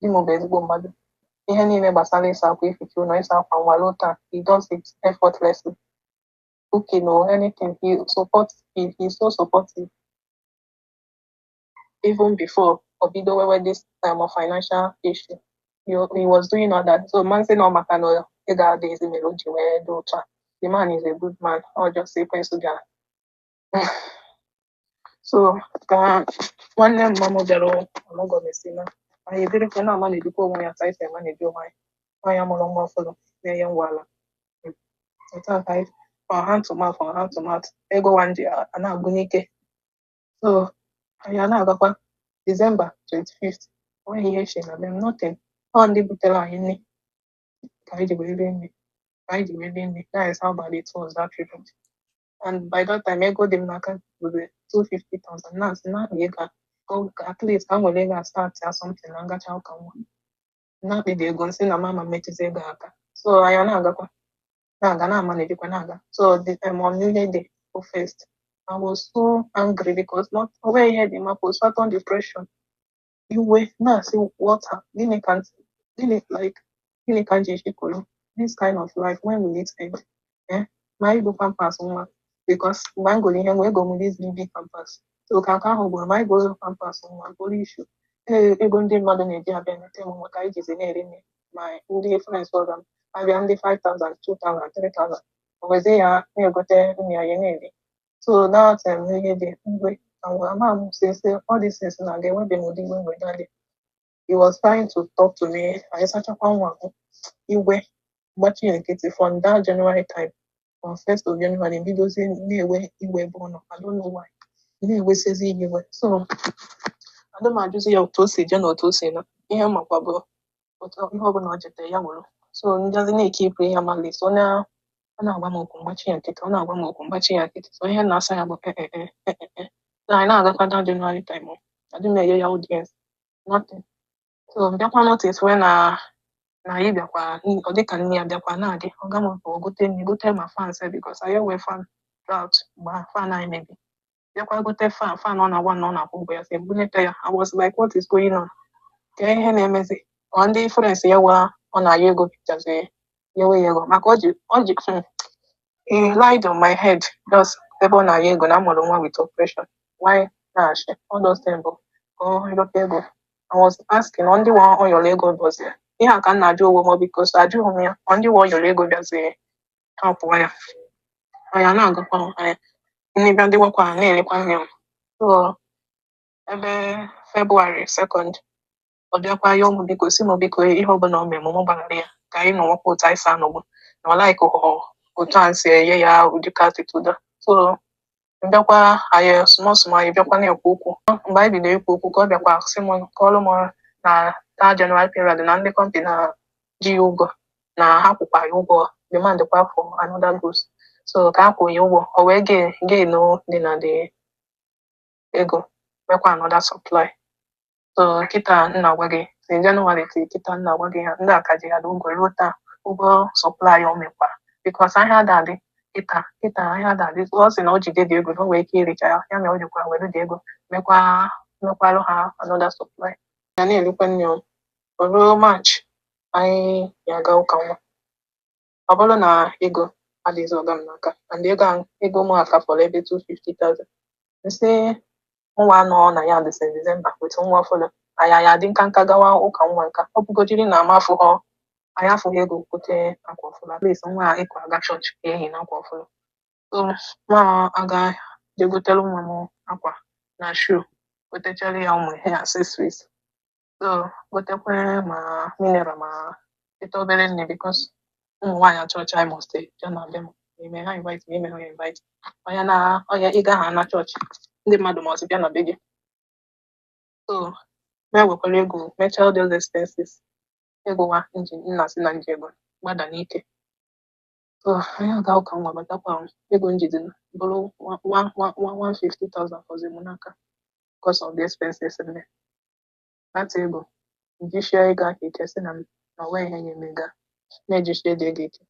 Di m bụ ezigbo mmadụ. Ihe niile gbasara ịsa akwa, ificha ụlọ, ịsa akwa nwa ruo taa, he does it effortlessly. Cooking or anything, he supports. He's so supportive. Even before o bido wewe this time of financial issue, he was doing all that. So man sị na ọ maka na ego adịghịzi mere o ji wee dị otu a. The man is a good man. Ọ just ekwensu bịara. So ka nwanne mma m bịara ọmụgwọ mesina, anyị ebirikwa na-ama na-ejikwa onwe ya ka anyị si ama na-eji onwe anyị. Nwaanyị amụrụ nwa ọfụrụ na-enye ngwala. Otu a ka anyị from hand to mouth, from hand to mouth, ego nwa ji a na-agụ n'ike. So anyị a na-agakwa. December 25th, onweghị ihe eche na be m, nothing. Ọ ndị butere anyị nri ka anyị ji wee rie nri, ka anyị ji wee rie nri. That is how bad it was that period. And by that time, ego dị m n'aka ruru 250,000. Na-asị na-akpa ego a ka at least ka m were ego a start ya something na ngacha ụka nwa. Na-akpị dị ego nsị na mama metụta ego aka. So anyị a na-agakwa, na-aga, na-amanejikwa, na-aga. So the on New Year Day for first, I was so angry because not onweghị ihe dị mma, postpartum depression, iwe na-asị what gịnị ka gịnị, like gịnị ka m ji eshikolu this kind of life, when will it end, eh? Ma ego Pampers nwa, because mgbe m gụrụ ihe nwa, ego m this big Pampers. So ka nke ahụ gwụrụ, ma ego Pampers nwa bụrụ issue. Ee, ego ndị mmadụ na-eji abịa nete m nwa ka anyị jizi na-eri nri. Ma ndị friends ọga m abịa, ndị 5000, 2000, 3000, o wezie ya na-egote nri anyị na-eri. So that ihe dị mgbe ama m since all these things na-aga, enwebeghị m ụdị iwe nwere that day. He was trying to talk to me. Anyị sachakwa nwa m, iwe gbachi ya nkịtị. From that January time, on 1st of January, bidozie na-ewe iwe ebe ọ nọ. I don't know why na-ewesizi ya iwe. So adị m ajụzi ya otu o si je na otu o si na ihe makwa bụ otu ihe ọbụla o jetere ya were. So njazi na-ekipụ ihe mali. So na ọ na-agwa m okwu, mgbachi ya nkịtị. Ọ na-agwa m okwu, mgbachi ya nkịtị. So ihe na-asa ya bụ eh eh eh eh eh eh. So anyị na-agakwa that January time o adị m enye ya audience, nothing. So bịakwa notice wee na anyị bịakwa, ọ dịka nne ya bịakwa na-adị ọga m bụ gote nri, gote ma fan sef, because anyị enwe fan drought mgbe ahụ, fan anyị mebi. Bịakwa gote fan, fan ọ na-agwa na ọ na-akwụ ụgwọ ya sị bunete ya. I was like, "What is going on? Ka ihe na-emezi?" Ọ ndị friends ya wa ọ na-ayọ ego bịazi nyewe ya ego maka o ji he lied on my head, just ebe ọ na-ayọ ego na amụrụ nwa with operation. Why na-achị all those things bụ ka ọ yọta ego? I was asking, ọ ndị nwa ọ yọrọ ego bụzi ihe a ka m na-ajụ onwe m, because ajụghị m ya. Ọ ndị nwa ọ yọrọ ego bịazi hapụwa ya. Anyị a na-agakwa, anyị nne bịa dịwakwa na-elekwa nne m. So ebe February 2nd, ọ bịakwa yọọ m biko, si m biko, ihe ọbụla o mere m, mụ gbaghara ya, ka anyị nọwakwa otu anyị si anọgbu, na ọ like otu a si enye ya ụdịka attitude a. So mbịakwa, anyị small small, anyị bịakwa na-ekwu okwu. Mgbe anyị bidoro ikwu okwu, ka ọ bịakwa sị m kọọrọ m na that January period na ndị company na ji ya ụgwọ, na ha kwụkwa ya ụgwọ, demand kwa for another goods. So ka ha kwụ ya ụgwọ, o wee gain gain dị na the ego, mekwa another supply. So kịta m na-agwa gị, since January till kịta m na-agwa gị ya, ndị a ka ji ya ụgwọ ruo taa, ụgwọ supply o mekwa, because ahịa ada adị kịta kịta, ahịa ada adị. Ọ sị na o jide dị ego na o nwere ike iricha ya. Ya mere o jikwa were dị ego mekwa, mekwarụ ha another supply. Ya na-erukwe nne o. O ruo March, anyị ya aga ụka nwa, ọ bụrụ na ego adịghịzi ọga m n'aka, and ego ahụ, ego mụ aka fọrọ ebe 250,000. Nsị nwa nọ na ya dị since December with nwa ọfụrụ, anyị adị nka nka gawa ụka nwa nka. Ọ bụgodiri na ama afụghọ, anyị afụghị ego gote akwa ọfụrụ, at least nwa a ịkwa aga chọọchị ehi na akwa ọfụrụ. So nwa aga je gotere nwa m akwa na shoe, gotechara ya ụmụ ihe accessories. So gotekwe ma mineral, ma gote obere nri, because ụmụ nwaanyị chọọchị anyị must bịa na be m ime ha invite, ma ime ha invite onye na onye ịga ha na chọọchị, ndị mmadụ must bịa na be gị. So ma ewekwara ego mechaa all those expenses, ego nwa nji nna si na nji ego gbada n'ike. So anyị aga ụka nwa, batakwa, ego njizi bụrụ one one one 150,000 fọzi m n'aka because of the expenses nne. That ego njisie ego ahụ ike, sị na m na onweghị ihe ga-eme ego a na-ejisie dị ego ike.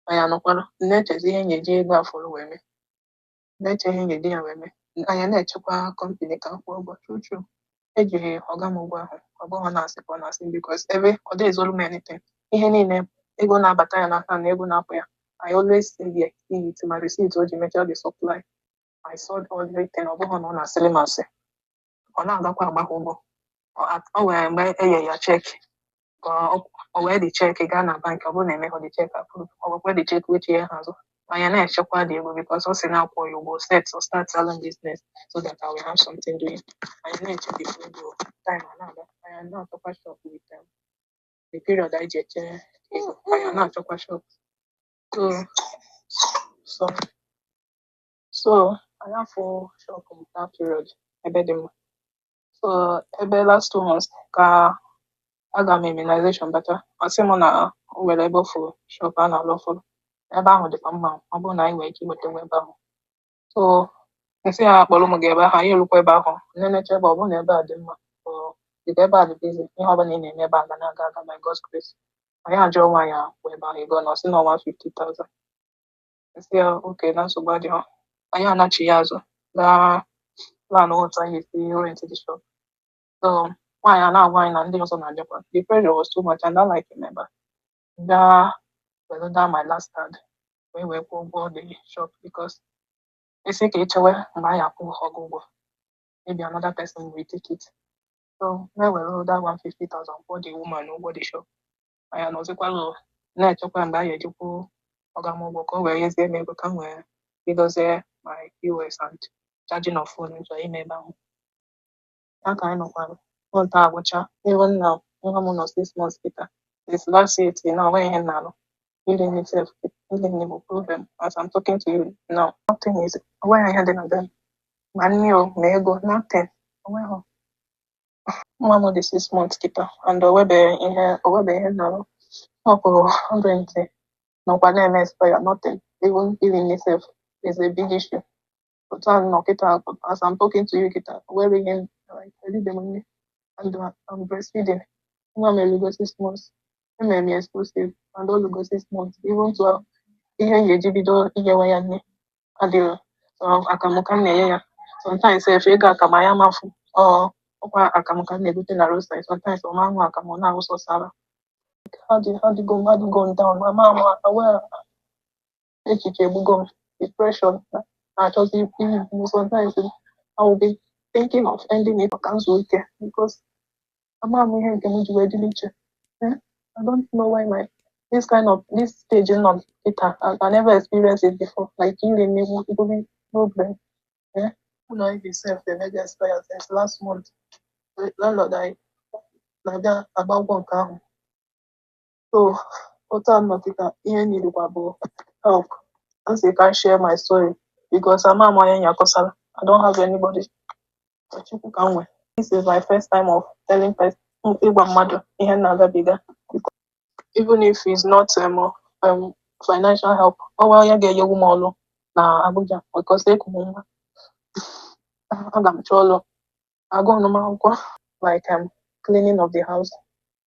Anyị anọkwara na-echezi ihe m ga-eji ego a fọrọ wee mee, na-eche ihe m ga-eji ya wee mee. Anyị na-echekwa company ka m kwụọ ụgwọ. True true, ejighị ọga m ụgwọ ahụ. Ọ bụghị na-asị ka ọ na-asị, because ebe ọ dị ezolu m anything, ihe niile, ego na-abata ya n'aka na ego na-apụ ya, I always see it, see it, my receipt o ji mechaa the supply. I saw everything. Ọ bụghị na ọ na-asịrị m asị. Ọ na-agakwa agbakọ ụgwọ. Ọ nwere mgbe enye ya cheque ka ọ wee dị cheque gaa na bank, ọ bụrụ na emeghọ the cheque approve, ọ wekwa the cheque wechie ha azụ. Anyị na-echekwa dị ego because ọ sị na-akwụ ya ụgwọ set or start selling business so that I will have something doing. Anyị na-eche the ego, time a na-aga, anyị na-achọkwa shop with them. The period anyị ji eche ego, anyị na-achọkwa shop. So anyị afụ shop that period ebe dị mma. So ebe last 2 months ka aga m immunization bata, ọ sị m na o nwere ebe ofu shop a na-alụ ọfụrụ, ebe ahụ dịkwa mma, ọ bụrụ na anyị nwere ike inwetanwu ebe ahụ. So nsị ya kpọrọ m ga ebe ahụ, anyị erukwa ebe ahụ, nnenecha ebe ọ bụrụ na ebe a dị mma, ọ dịka ebe a dị busy, ihe ọbụla ị na-eme ebe a ga na-aga aga by God's grace. Anyị ajụọ nwaanyị akwụ ebe ahụ ego na ọ sị na ọnwa 50,000. Nsị ya oke na nsogbu adịghị. Anyị anachi ya azụ gaa plan otu anyị esi rent the shop. So nwaanyị a na-agwa anyị na ndị ọzọ na-abịakwa. The pressure was too much and I like him ebe a gaa were down my last card wee kwụọ ụgwọ the shop, because esi ka echewe mgbe anyị akwụ ọgụ ụgwọ, maybe another person will take it. So me were that 150,000 kwụọ the woman ụgwọ the shop. Anyị anọzikwalụ na-echekwa mgbe anyị ejikwu ọga m ụgwọ ka o wee nyezie m ego ka m wee bidozie my POS and charging of phone m chọrọ ime ebe ahụ. Ya ka anyị nọkwara month a agwụcha. Even now, nwa m nọ 6 months kịta. Since last year till now, onweghị ihe m na-alụ. Iri nri sef, iri nri bụ problem. As I'm talking to you now, nothing is, onweghị ihe dị na be m, ma nri o, ma ego, nothing, onweghị. Nwa m dị 6 months kịta and o nwebeghị ihe, o nwebeghị ihe m na-alụ. Ọ kwụrụ rent nọkwa na-eme expire, nothing. Even iri nri sef is a big issue. Otu a nọ kịta, as I'm talking to you kịta, o nwere ihe like eribe m nri and I'm breastfeeding. Nwa m erugo 6 months. Emere m ya exclusive and o lugo 6 months. Even to ihe m ga-eji bido inyewe ya nri adịrọ. So akamụ ka m na-enye ya. Sometimes sef, ego akamụ anyị amafu ọ ọkwa akamụ ka m na-egote na roadside. Sometimes ọ ma aṅụ akamụ, ọ na-awụ sọsọ ara. Adịgo m, adịgo m down, ama ama aware, echiche egbugo m, depression na-achọzi igbu. Sometimes I will be thinking of ending it ka m zuo ike, because ama m ihe nke m ji wee dịrị iche. Eh? I don't know why my this kind of this stage nọ kịta. I never experienced it before, like iri nri bụrụ problem. Eh? Ụlọ ibi sef emego expire since last month. Landlord anyị na-abịa agba ụgwọ nke ahụ. So otu a nọ kịta, ihe niile bụ help. M sị ka m share my story because ama m onye nyakọsara. I don't have anybody. Chukwu ka m nwe. This is my first time of telling person, ịgwa mmadụ ihe m na-agabiga, even if it's not financial help. Ọ nwee onye ga-enyewu m ọrụ na Abuja, because eku m nwa, aga m chọọ ọrụ. Agụụ m akwụkwọ, like cleaning of the house,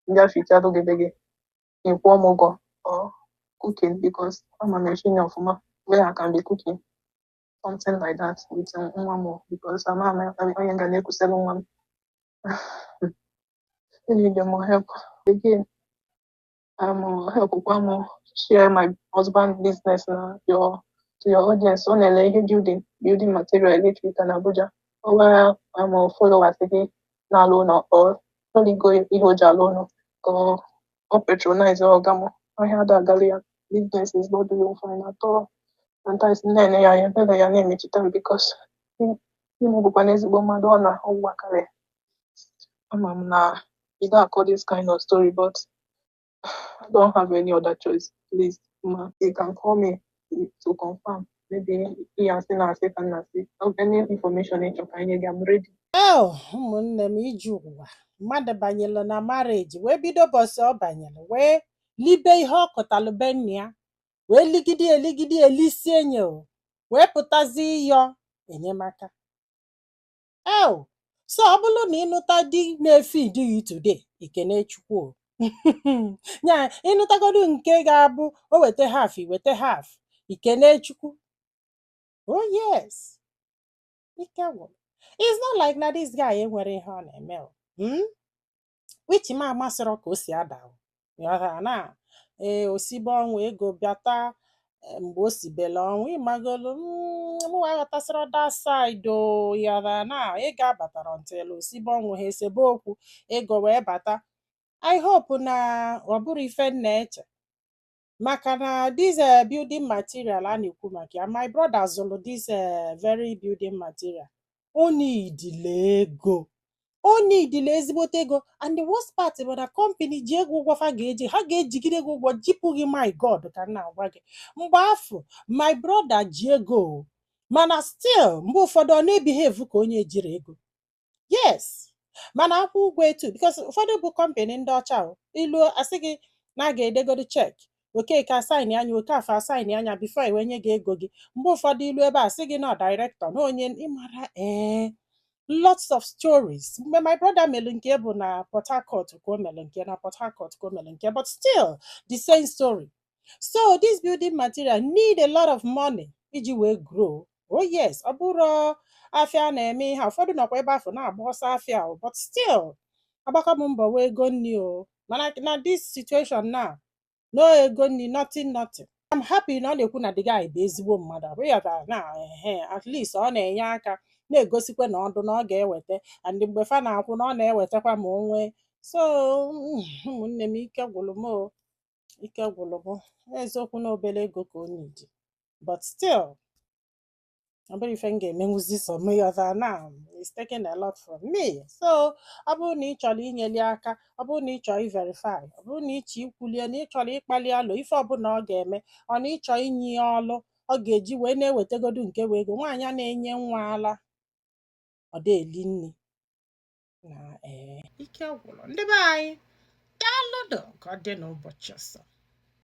ndị afichalụ gị be gị, ị kwụọ m ụgwọ, or cooking, because ama m esi nri ọfụma, where I can be cooking something like that with nwa m, because ama m onye ga na-ekuselu nwa m. I need more help again. Help kwa m share my husband business na your to your audience. Ọ na-ele ihe building material, electric na Abuja. Ọ nwere followers gị na-alụ ụlọ or oligo ihe o ji alụ ụlọ, ka ọ patronize ọga m. Ahịa ada agalị ya, business is not doing fine at all. Sometimes m na-ene ya anya, ebere ya na-emetụta m, because di m bụkwa n'ezigbo mmadụ, ọ na ọgwụgwakarị. Ama m na you don't akọ this kind of story, but I don't have any other choice. Please, ma, you can call me to confirm. Maybe ihe asị na asị ka m na-asị. Any information ị chọrọ ka anyị nye gị, I'm ready. Eo, ụmụnne m, ije ụwa mmadụ banyere na marriage wee bido bọsị ọ banyere wee libe ihe ọ kụtalụ be nna ya, wee ligide eligide elisie nye o wee pụtazi ịyọ enyemaka. Eo, so ọ bụrụ na ịnụta di na-efe di gị today, ikene Chukwu o. Nya ịnụtagodu nke ga-abụ o weta half, iweta half, ikene Chukwu. Oh yes, ike gwụrụ. It's not like na this guy enwere ihe ọ na-eme o. Which ma amasịrọ ka o si ada o. Ịghọtara na ee osibe ọnwụ ego bịata mgbe o sibele ọnwụ, ịmagolu mụnwa aghọtasịrọ that side o. Ịghọtara na ego abatara until osibe ọnwụ, ha esebe okwu, ego wee bata. I hope na ọ bụrụ ife m na-eche, maka na this building material a na-ekwu maka ya, my brother zụrụ this very building material, o nidile ego, o nidile ezigbote ego. And the worst part bụ na company ji ego ụgwọ, fa ga-eji, ha ga-ejigide gị ụgwọ jipụ gị. My God, ka m na-agwa gị, mgbe afọ my brother ji ego o, mana still mgbe ụfọdụ ọ na-ebehave ka onye ejiri ego. Yes, mana akwụ ụgwọ etu, because ụfọdụ bụ company ndị ọcha o, iluo asị gị na a ga-edegodo cheque, Okeke asign anya, Okafọ asign anya before e wee nye gị ego gị. Mgbe ụfọdụ ilu ebe a sị gị na director na onye ịmara ee lots of stories. Mgbe my brother mere nke bụ na Port Harcourt ka o mere nke na Port Harcourt ka o mere nke, but still the same story. So this building material need a lot of money iji wee grow. Oh yes, ọ bụrụ afịa a na-eme ihe a, ụfọdụ nọkwa ebe afọ na-agba ọsọ afịa o, but still agbakọ m mbọ wee ego nri o. Mana na this situation now, no ego nri, nothing, nothing. I'm happy na ọ na-ekwu na the guy bụ ezigbo mmadụ, ọ bụghị na ehe, at least ọ na-enye aka na-egosikwa na ọdụ na ọ ga-eweta, and mgbe fa na-akwụ na ọ na-ewetakwa ma o nwee. So ụmụnne m, ike gwụrụ m o, ike gwụrụ m. Eziokwu na obere ego ka o need, but still ọ bụrụ ife m ga-emenwuzi some other now, it's taking a lot from me. So ọ bụrụ na ị chọrọ inyeli aka, ọ bụrụ na ị chọrọ iverify, ọ bụrụ na ị chọrọ ikwulie, na ị chọrọ ịkpali alụ ife ọbụla ọ ga-eme, ọ na ị chọrọ inye ya ọlụ ọ ga-eji wee na-ewetagodu nke wee ego nwaanyị a na-enye nwa ala, ọ dị eli nri na ee ike gwụrụ. Ndị be anyị, daalụnụ. Ka ọ dị n'ụbọchị ọzọ.